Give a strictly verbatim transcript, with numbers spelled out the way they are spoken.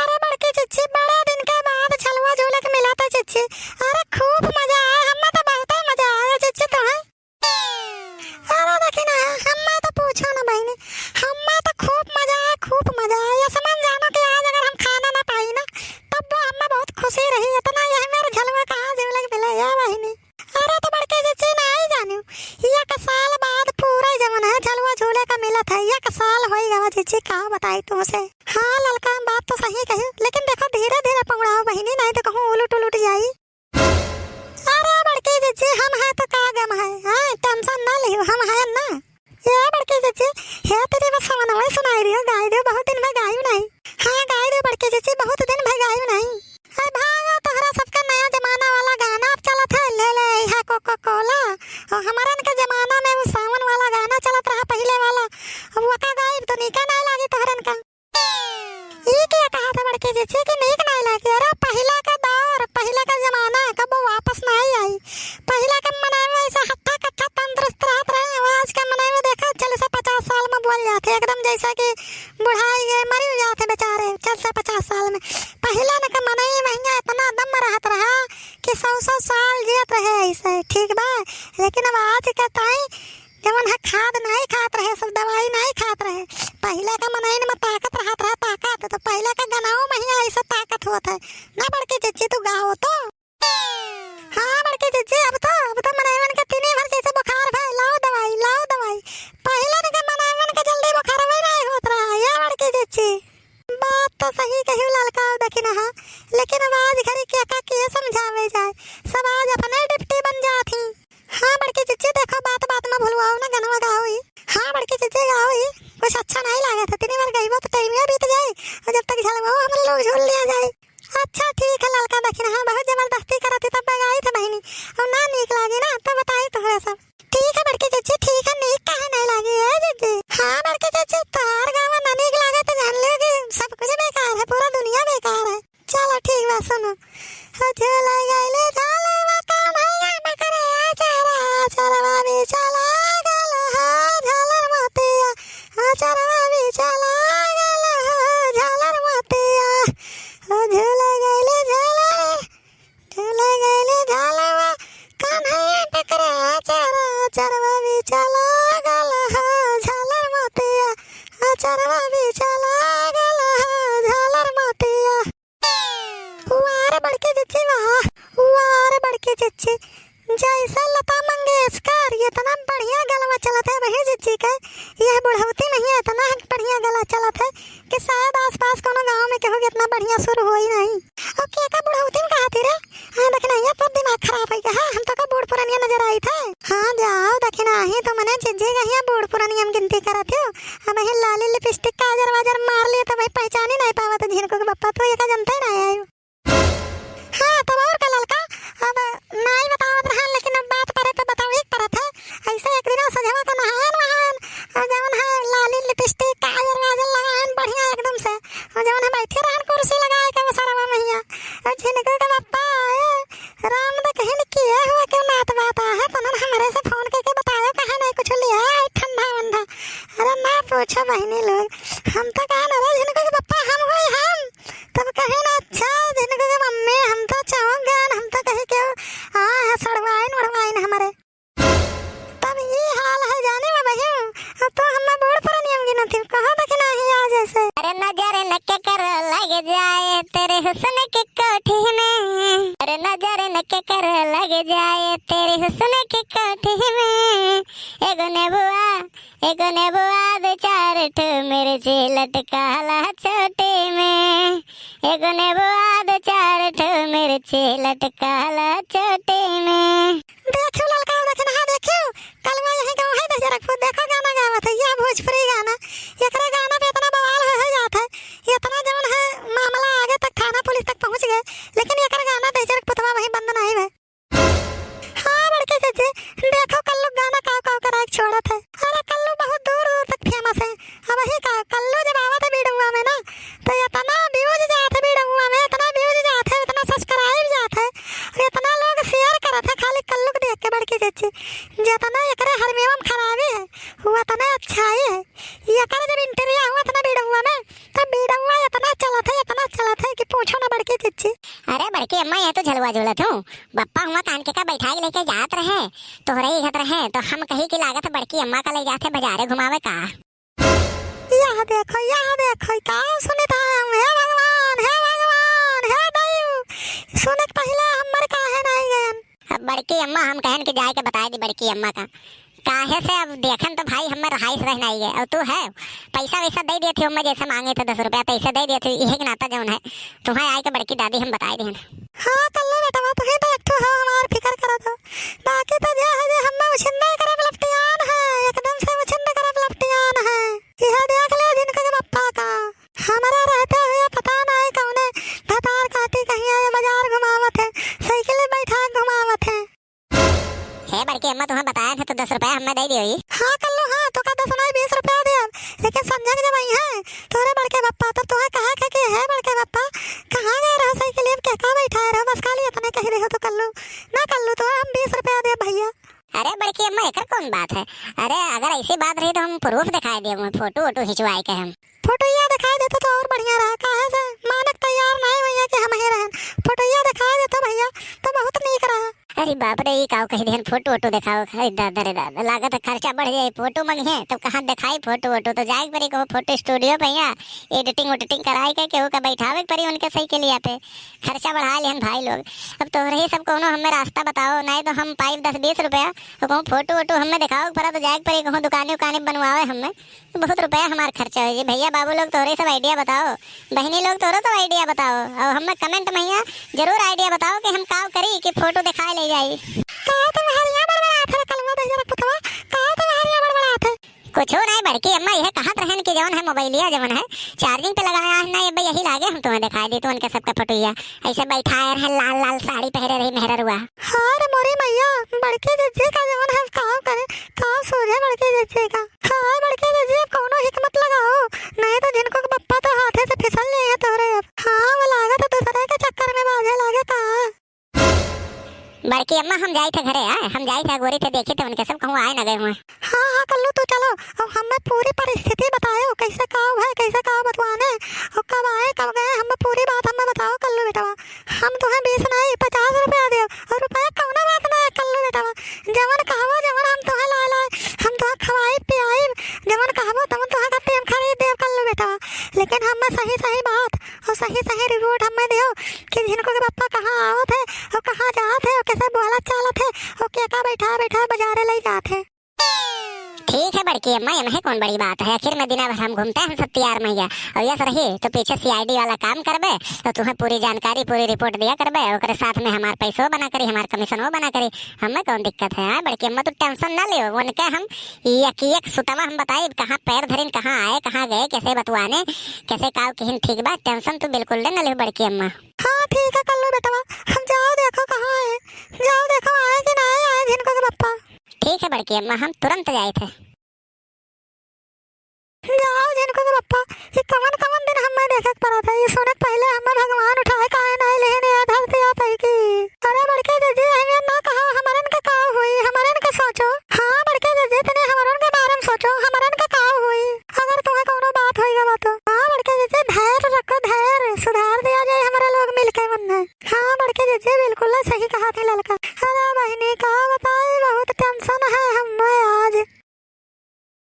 अरे बड़की जिज्जी, बड़ा दिन के बाद झलुआ झूले के मिला था जिज्जी। अरे खूब मजा आया, हम्मा तो बहुते मजा आया जिज्जी तुम्हें। अरे देखी ना, हम्मा तो पूछो ना बहिनी, हम्मा तो खूब मजा आया, खूब मजा आया। ये समझ जानो कि आज अगर हम खाना ना पाई ना, तब वो हम्मा बहुत खुशी रही। इतना यह मेरे झलुआ कहाँ झूले के मिला या बहिनी। अरे तो बड़के जिज्जी नाहीं जानिउ, एक साल बाद पूरा जवन है झलुआ झूले का मिलत है, एक साल होई गवा जिज्जी, का बताई तुमसे। हाँ ललका, बात तो सही कही, लेकिन देखो धीरे धीरे पौड़ाओ बहिनी, नाहीं तो कहूँ उलट उलट जाई। अरे बड़के जिज्जी, हम है तो का गम है, हाँ tension ना लियो, हम है ना। ए बड़की जिज्जी, हे तेरे बस सवनवा सुनाई दियो, गाई दियो, बहुत दिन भए गाई नाहीं। हाँ, गाई दियो बड़की जिज्जी, बहुत दिन भए गाई नाहीं। ए भागो, तोहरा सबका नया जमाना वाला गाना अब चलत है, ले ले अइहा Coca Cola। और हमरन के जमाना में वो सावन वाला गाना चलत रहा पहिले वाला, अब वो का गाई तो नीके नाहीं लागी तोहरन का। ई के कहत है बड़की जिज्जी कि नीक नाहीं लागे? अरे पहिला का दौर, पहिला का जमाना कबो वापस नाहीं आई। पहिला के मनई में ऐसा हट्ठा कट्ठा तंदुरुस्त रहत रहे, अब आज के मनई में देखा चालीस से पचास साल में बोल जात है, एकदम जैसा कि बुढ़ाई गए, मरी जात है बेचारे चालीस से पचास साल में। पहिला न के मनई में हियाँ इतना दम रहत रहा कि सौ सौ साल जियत रहे ऐसे, ठीक बा। लेकिन अब आज के ताई जवन है खाद नाहीं खात रहे, सब दवाई नाहीं खात रहे। पहिला का मनइन में ताकत रहत रहा, ताकत। तो पहिला का गनाओ में ही ऐसा ताकत होत है। ना बड़की जिज्जी तू गाओ तो। हाँ बड़की जिज्जी, अब तो, अब तो मनइवन के तीनी भर जैसे बुखार भए, लाओ दवाई, लाओ दवाई। पहिला के मनइवन के जल्दी बुखार नाहीं होत रहा, या बड़की जिज्जी। बात तो सही कही ललका, देखी ना, हाँ। लेकिन अब आज घड़ी के का के समझावे जाए, सब आज अपने डिप्टी बन जात ही। हाँ बड़की जिज्जी, देखो बात बात में भुलवाओ ना, गनवा गाओ ही। हाँ बड़की जिज्जी गाओ ही, कुछ अच्छा नाहीं लागत है, तीनी बार गइबो तो टाइम बीत जाए, और जब तक झलवाओ हमरे लोग झूल लिया जाए। अच्छा ठीक है ललका, देखी ना, हाँ बहुत जबरदस्ती करत ही तब गाई थे बहिनी, और ना नीक लागे ना तो बताई तोहरा सब। ठीक है बड़की जिज्जी, ठीक है, नीक काहे नाहीं लागे ए जिज्जी? हाँ बड़की जिज्जी, तोहार गावा ना नीक लागे तो जान लियो कि सब कुछ बेकार है, पूरा दुनिया बेकार है। चलो ठीक बा, सुनो। हो झूला गइले झालवा कन्हैया में करे आचारा, आचारवा बिछा लागल हो झालर मोतिया, आचारवा बिछा लागल हो झालर मोतिया। हो झूला गइले झालवा, झूला गइले झालवा कन्हैया में करे आचारा, आचारवा बिछा लागल हो झालर मोतिया, आचारवा बिछा लागल हो झालर मोतिया। वाह रे बड़की जिज्जी वाह, वाह रे बड़की जिज्जी। जैसे लता मंगेशकर, इतना बढ़िया गलवा चलत है वही जिज्जी के, यह बुढ़ौती में ही इतना बढ़िया गला चलत है कि शायद आसपास कोनो गाँव में केहू के इतना बढ़िया सुर होई नाहीं। और के का बुढ़ौती में कहती रे? हाँ, देखना, ये तो दिमाग खराब है क्या? हाँ, हम तो का बूढ़ पुरनिया नजर आई थे। हाँ, जाओ, देखना, ही तो मने जिज्जी कहिया बूढ़ पुरनिया में गिनती करत हो। अब ही लाली लिपस्टिक काजर वाजर मार लिए तो भाई पहचान ही नाहीं पावत झिनको के बप्पा, तो ये का जनते ही नाहीं आयो। हाँ, तब और का ललका, अब नाहीं बतावत रहन, लेकिन अब बात परे पे बतावे के परत है। ऐसे एक दिन सजवा के नहायन वहायन, और जवन है लाली लिपस्टिक काजर वाजर लगायन बढ़िया एकदम से, और जवन है बैठे रहन कुर्सी लगाए के बसरवा महिया, और झिनको के बप्पा आए, राम द कहिन किए हुआ क्यों नात बात आ है, तनन हमरे से फोन करके बतायो कहे नाहीं कुछ लिया है ठंडा वंडा। अरे ना पूछो बहिनी लोग, हम तो कहा ना रे झिनको के बप्पा हम होई हम, तब कहे ना अच्छा झिनको के मम्मी हम तो चौंक गए, हम तो कहे क्यों आ है सड़वाइन उड़वाइन हमरे। तब ई हाल है जाने में बहिन, अब तो हम बूढ़ पुरनिया में गिनती कहाँ तक नाहीं आ जैसे। अरे नजर न के कर लग जाए तेरे हुस्न की कोठी में, अरे नजर न के कर लग जाए तेरे हुस्न की कोठी में, एगो नेबुआ, एगो नेबुआ दो चार ठो मिर्ची लटकाला चोटी में, एगो नेबुआ दो चार ठो मिर्ची लटकाला चोटी में। देखियो ललका, देखिन, हाँ देखियो, कलवा यही गाँव है दशरथपुर, देखो गाना गावत है, यह भोजपुरी गाना, एकरे गाना पे इतना बवाल हो, हो जात है, इतना जवन है मामला आगे तक थाना पुलिस तक पहुँच गए, लेकिन एकर गाना दशरथपुतवा वहीं बंद नाहीं भए। हाँ बड़की जिज्जी, देखो कल्लू गाना काव काव कराए छोड़त है। अरे कल्लू बहुत दूर दूर तक फेमस है। अब ही का कल्लू जब आवत है बीडुआ में ना, तो इतना व्यूज जात है बीडुआ में, इतना व्यूज जात है, इतना सब्सक्राइब जात है, और इतना लोग शेयर करत है खाली कल्लू के देख के बड़की जिज्जी। जितना एकरे हरमेवा में खराबी है, वो इतना अच्छाई है। एकर जब इंटरव्यू हुआ था ना बीडुआ में, तो बीडुआ इतना चलत पूछो ना बड़की जिज्जी। अरे बड़की अम्मा, यह तो झलुआ झूलत हूँ। बप्पा हुआ कान के का बैठा के लेके जात रहे, तोहरे ही घर रहे, तो हम कही कि लागत है बड़की अम्मा का ले जात है बाजारे घुमावे का। यह देखो, यह देखो, का सुनत है हम? हे भगवान, हे भगवान, हे दैव, सुने के पहिले हमर काहे नहीं गयन? अब बड़की अम्मा हम कहन के जाए के बताए दी बड़की अम्मा का, काहे से अब देखन तो भाई हमें रहाइश रह नहीं गए। और तू है पैसा वैसा दे दिए थे, मैं जैसे मांगे थे दस रुपया, तैसे दे दिए थे, यही के नाता जौन है तुम्हें आए के बड़की दादी हम बताए देहन। हाँ कल्लू बेटवा, तू ही तो एक ठो हो हमार फिकर करत हो, बाकी तो जे है जे हमें उछिंदा करब लपटियान है, एकदम से उछिंदा करब लपटियान है। यह देख ले जिनको के बप्पा का, हमारा रहते हुए पता नहीं कौने भतार काटी कहीं आए बाजार घुमावत है, साइकिल में बैठा घुमावत है। हे बड़की अम्मा, तुम्हें बताया था तो दस रुपया हमें दे दियो ही। हाँ कल्लू, हाँ, तो का दस नहीं बीस रुपया दे अब, लेकिन संझा के जब आई है तोरे बड़के बप्पा, तब तुम्हें कहा के कि हे बड़के बप्पा, कहाँ गए रहो साइकिल, अब क्या का बैठा रहो, बस खाली इतने कह रहे हो तो कल्लू, ना कल्लू, तो हम बीस रुपया दे भैया। अरे बड़की अम्मा, एकर कौन बात है? अरे अगर ऐसी बात रही तो हम प्रूफ दिखाई दे, फोटो वोटो खिंचवाए के हम। फोटोइया दिखाई देते तो और बढ़िया रहा, काहे से मानक तैयार नहीं हुई है कि हम ही रहन। फोटोइया दिखाई देते भैया तो बहुत नीक रहा। अरे बाप रे, ई काव कह दिहन, फोटो वोटो दिखाओ। अरे दादा रे दादा, लागत है खर्चा बढ़ जाए, फोटो मंगे तो कहाँ दिखाई फोटो वोटो, तो जाए के पड़ी कहो फोटो स्टूडियो पे, यहाँ एडिटिंग उडिटिंग कराए के केहू का बैठावे के पड़ी उनके साइकिलिया पे। खर्चा बढ़ा लिहन भाई लोग। अब तोहरे ही सब कौनो हमें रास्ता बताओ, नहीं तो हम पाइब दस बीस रुपया, तो कहूँ फोटो वोटो हमें दिखाओ के पड़ा, तो जाए के पड़ी कहूँ दुकानी उकानी बनवावे हमें, तो बहुत रुपया हमार खर्चा हो जी। भैया बाबू लोग तोहरे सब आइडिया बताओ, बहनी लोग तोहरे सब आइडिया बताओ, और हमें कमेंट में यहाँ जरूर आइडिया बताओ कि हम काव करी कि फोटो दिखाए ले जाई। का तुम्हारिया बड़बड़ात है कलवा दहिया पुतवा, का तुम्हारिया बड़बड़ात है? कुछ नहीं बड़की अम्मा, यह कहत रहन कि जौन है मोबाइलिया जौन है चार्जिंग पे लगाया है ना, ये यही लागे हम तुम्हें दिखाई दी, तो उनके सबके पटुइया ऐसे बैठाए रहे, लाल लाल साड़ी पहरे रही मेहररुआ। हाँ रे मोरी मैया, बड़की जिज्जी का जौन है काव करे, काव सोझे बड़की जिज्जी का। हाँ बड़की जिज्जी, अब कौनो हिकमत लगाओ, नहीं तो जिनको के बप्पा तो हाथे से फिसल लिए हैं तोरे अब। हाँ वो लागत है दूसरे के चक्कर में बाझे लागे का। बड़की अम्मा, हम जाई थे घरे, आए, हम जाई थे, गोरी थे, देखी थे उनके सब, कहूँ आए ना गए हुए। हाँ, हाँ, कल्लू, तू चलो, अब हमें पूरी परिस्थिति बतायो, कैसे काव है, कैसे काव बतवाने, और कब आए, कब गए, हमें पूरी बात हमें बताओ, कल्लू बेटवा। हम तुम्हें बीस नहीं, पचास रुपया देब, और रुपया कौनो बात ना है, कल्लू बेटवा। जवन कहबो, जवन हम तुम्हें लाए लाए, हम तुम्हें खवाई पियाई, जवन कहबो, तवन तुम्हें खातिर हम खरीद देब, कल्लू बेटवा। लेकिन हमें सही सही बात और सही सही रिपोर्ट हमें दियो कि जिनको के पप्पा कहाँ आवत है और कहाँ जात है और कैसे बोलत चालत है और के का बैठा बैठा बाजारे ले जात है। ठीक है बड़की अम्मा, एमहे कौन बड़ी बात है, आखिर में दिना भर हम घूमते हैं सब तियार मैया, और यस रही तो पीछे सीआईडी वाला काम करबे, तो तुम्हें पूरी जानकारी, पूरी रिपोर्ट दिया करबे, ओकरे साथ में हमार पैसो बना करी, हमार कमीशनो बना करी, हमें कौन दिक्कत है। हाँ बड़की अम्मा, तू टेंशन ना लियो, उनके हम एक एक सुतवा हम बताइब, कहाँ पैर धरिन, कहाँ आए, कहाँ गए, कैसे बतवाने, कैसे काव किहिन, ठीक बा, टेंशन तू बिल्कुल ले ना लियो बड़की अम्मा। हाँ ठीक है कल्लू बेटवा, हम जाओ देखो कहाँ है, जाओ देखो आए कि ना आए, आए जिनको के पप्पा। ठीक है बड़की अम्मा, हम तुरंत जाए थे। जाओ जिनको